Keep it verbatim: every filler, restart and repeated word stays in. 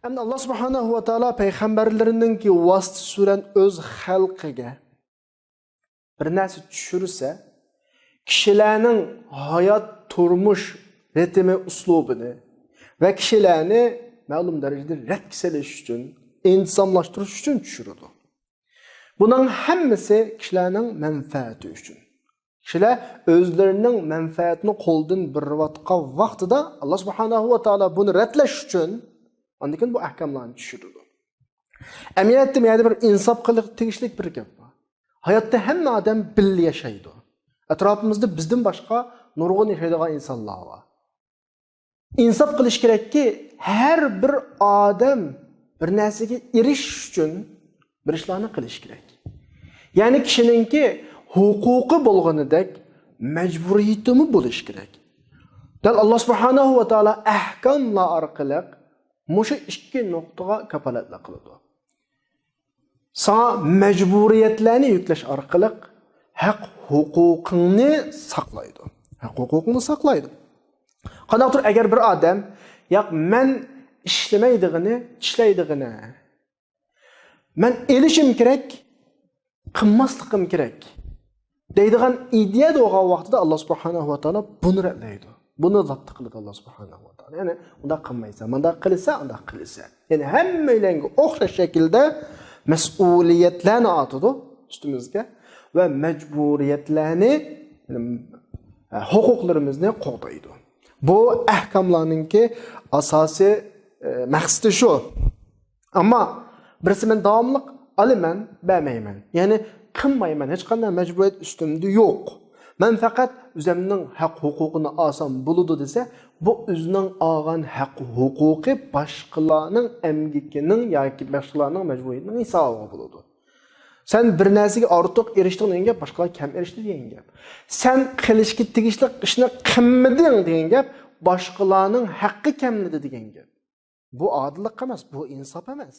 ئەمدى ئاللا سۇبھانەھۇ ۋە تائالا پەيغەمبەرلىرىنىڭكى ۋاسىتىسى بىلەن ئۆز خەلقىگە بىر نەرسە چۈشۈرسە، كىشىلەرنىڭ ھايات تۇرمۇش رىتىمى ئۇسلۇبىنى ۋە كىشىلەرنى مەلۇم دەرىجىدە رەتكە سېلىش ئۈچۈن، ئىنتىزاملاشتۇرۇش ئۈچۈن چۈشۈرىدۇ. بۇنىڭ ھەممىسى كىشىلەرنىڭ مەنپەئەتى ئۈچۈن. كىشىلەر ئۆزلىرىنىڭ مەنپەئەتىنى قولدىن بېرىۋاتقان ۋاقتىدا، ئاللا سۇبھانەھۇ ۋە تائالا بۇنى رەتلەش ئۈچۈن، ئاندىن كېيىن بۇ ئەھكاملارنى چۈشۈرىدۇ. ئەمەلىيەتتە، بۇ يەردە بىر ئىنساپ قىلىش تېگىشلىك بىر گەپ بار. ھاياتتا ھەممە ئادەم بىللە ياشايدۇ. ئەتراپىمىزدا بىزدىن باشقا نۇرغۇن ياشايدىغان ئىنسانلار بار. ئىنساپ قىلىش كېرەككى، ھەر بىر ئادەم بىر نەرسىگە ئېرىشىش ئۈچۈن بىر ئىشلارنى قىلىش كېرەك. يەنى كىشىنىڭكى ھوقۇقى بولغىنىدەك مەجبۇرىيىتىمۇ بولۇشى كېرەك. دەل ئاللا سۇبھانەھۇ ۋە تائالا ئەھكاملار ئارقىلىق مۇشۇ ئىككى نۇقتىغا كاپالەتلىك قىلىدۇ. ساڭا مەجبۇرىيەتلەرنى يۈكلەش ئارقىلىق ھەق ھوقۇقۇڭنى ساقلايدۇ. ھەق ھوقۇقۇڭنى ساقلايدۇ. قانداقتۇر ئەگەر بىر ئادەم، ياق، مەن ئىشلىمەيدىغىنى، ئىشلەيدىغىنى، مەن ئېلىشىم كېرەك، قىلماسلىقىم كېرەك دەيدىغان ئىدىيەدە بولغان ۋاقتىدا، ئاللا سۇبھانەھۇ ۋە تائالا بۇنى رەتلەيدۇ. بۇنى زاپت قىلىدۇ ئاللا سۇبھانەھۇ ۋە تائالا. يەنى، ئۇنداق قىلمايسەن، مۇنداق قىلىسەن، ئۇنداق قىلىسەن. يەنى ھەممەيلەنگە ئوخشاش شەكىلدە مەسئۇلىيەتلەرنى ئارتىدۇ ئۈستىمىزگە ۋە مەجبۇرىيەتلەرنى، يەنى، ھوقۇقلىرىمىزنى قوغدايدۇ. بۇ ئەھكاملارنىڭكى ئاساسىي، ئە، مەقسىتى شۇ. ئەمما بىرسى مەن داۋاملىق ئالىمەن، بەرمەيمەن. يەنى قىلمايمەن، ھېچقانداق مەجبۇرىيەت ئۈستۈمدە يوق. مەن پەقەت ئۆزۈمنىڭ ھەق ھوقۇقىنى ئالسام بولىدۇ دېسە، بۇ ئۆزىنىڭ ئالغان ھەق ھوقۇقى باشقىلارنىڭ ئەمگىكىنىڭ ياكى باشقىلارنىڭ مەجبۇرىيىتىنىڭ ھېسابىغا بولىدۇ. سەن بىر نەرسىگە ئارتۇق ئېرىشتىڭ دېگەن گەپ، باشقىلار كەم ئېرىشتى دېگەن گەپ. سەن قىلىشقا تېگىشلىك ئىشنى قىلمىدىڭ دېگەن گەپ، باشقىلارنىڭ ھەققى كەملىدى دېگەن گەپ. بۇ ئادىللىق ئەمەس، بۇ ئىنساپ ئەمەس.